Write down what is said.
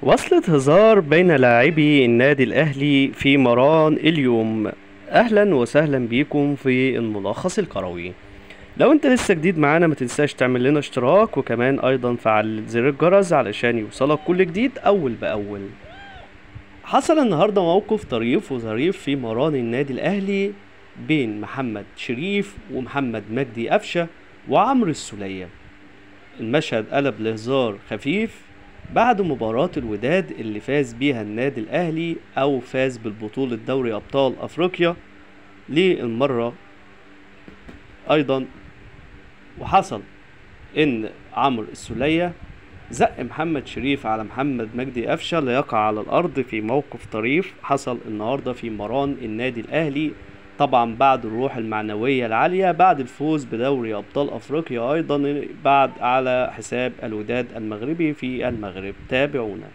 وصلت هزار بين لاعبي النادي الأهلي في مران اليوم. أهلا وسهلا بيكم في الملخص الكروي. لو انت لسه جديد معانا ما تنساش تعمل لنا اشتراك، وكمان ايضا فعل زر الجرس علشان يوصلك كل جديد اول باول. حصل النهارده موقف طريف وظريف في مران النادي الاهلي بين محمد شريف ومحمد مجدي قفشه وعمرو السوليه. المشهد قلب لهزار خفيف بعد مباراة الوداد اللي فاز بيها النادي الأهلي أو فاز بالبطولة دوري أبطال أفريقيا للمرة أيضا. وحصل إن عمرو السولية زق محمد شريف على محمد مجدي قفشة ليقع على الأرض في موقف طريف حصل النهاردة في مران النادي الأهلي، طبعا بعد الروح المعنوية العالية بعد الفوز بدوري أبطال أفريقيا أيضا بعد على حساب الوداد المغربي في المغرب. تابعونا.